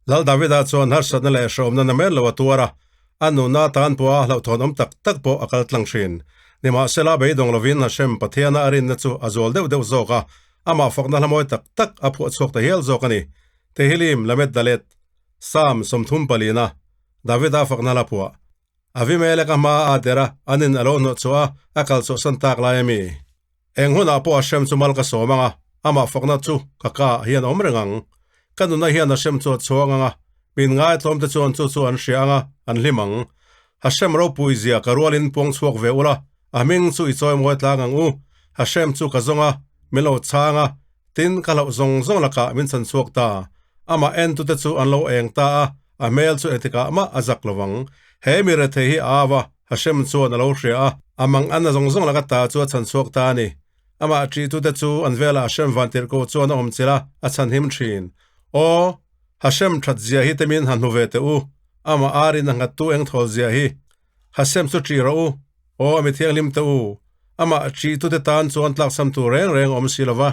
Lal Davida chuan harsatna leh hrehawmna namen lo a tuar a, a nunna atan pawha hlauhthawn awm tak tak pawh a kal tlang thin. Nimahsela, beidawng lovin Hashem Pathiana a rinna chu a zual deuh deuh zawk a, amah fakna hla mawi tak tak a phuah chhuak ta hial zawk a ni. Tehilim, Lamed Dalet, Psalm 34, Davida fakna hla phuah. Avimelek a hma a der a, an in a lo hnawh chhuah a, a kal chhuahsan tak lai a mi. Eng hunah pawh Hashem chu mal ka sawm ang a, amah fakna chu ka ka ah hian a awm reng ang. Ka nuna hian Hashem chu a chhuang ang a, min ngaitlawm te chuan chu chu an hria ang a, an hlim ang. Hashem ropui zia ka rualin puang chhuak ve ula, a hming chu i chawi mawi tlang ang u. Hashem chu ka zawng a, min lo chhang a, tin ka hlauh zawng zawng lakah min chhan chhuak ta. Amah entute chu an lo eng ta a, a hmel chu engtikah mah a zak lo vang. He mi rethei hi a au a, Hashem chuan a lo hria a, a mang anna zawng zawng laka ta chu a chhan chhuak ta a ni. Amah ṭihtute chu an velah Hashem vantirhkoh chuan a awm chilh a, a chhan him ṭhin. Aw, Hashem ṭhat zia hi te min han hmu ve teh u, amah arin a nghattu eng thawl zia hi. Hashem chu ṭih rawh u, aw a mi thianghlim teh u, amah ṭihtute tan chuan tlaksam tur reng reng a awm si lo va.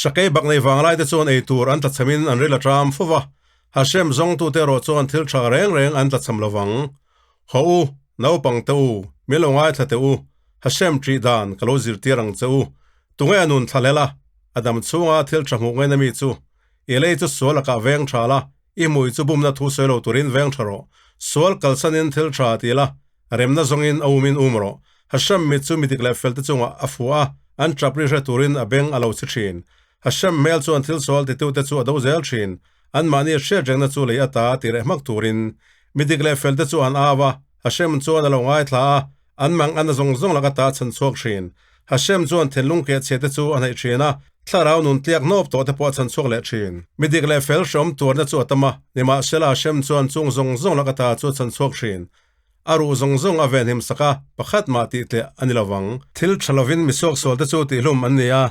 Sakei bak nei vanglai te chuan ei tur an tlachhamin an ril a ṭam fo va, Hashem zawngtute erawh chuan thil ṭha reng reng an tlachham lo vang. Haw u, naupang te u, min lo ngaithla teh u, Hashem ṭih dan ka lo zirtir ang che u. Tunge a nun thla hlela, a dam chhunga thil ṭha hmuh ngaina mi chu? I lei chu sual lakah veng ṭha la, i hmui chu bumna thu sawi lo turin veng ṭha rawh. Sual kalsanin thil ṭha ti la, remna zawngin a umin um rawh. Hashem mit chu midik leh felte chungah a fuh a, an ṭap ri hre turin a beng a lo chhi ṭhin. Hashem hmel chuan thil sual titute chu a do zel ṭhin, anmahni hriat rengna chu lei ata ti reh hmak turin. Mi dik leh felte chu an au a, Hashem chuan a lo ngaithla a, an mang an a zawng zawng lak ata chhan chhuak thin. Hashem chuan thinlung keh chhia te chu a hnaih thin a, thlarau nun tliak hnawp tawh te pawh a chhan chhuak leh thin. Mi dik leh fel hreawm tuarna chu a tam a, nimahsela Hashem chuan chung zawng zawng lak ata chu a chhan chhuak thin. A ruh zawng zawng a venhim sak a, pakhat mah tih tleh a ni lovang. Thil tha lovin mi suaksual te chu tihhlum an ni a,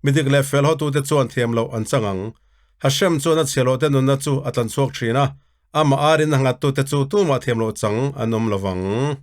mi dik leh fel hotute chuan thiam loh an chang ang. Hashem chuan a chhiahhlawhte nunna chu a tlan chhuak thin a, Amah arin a nghattute chu tumah thiam loh chang an awm lo vang.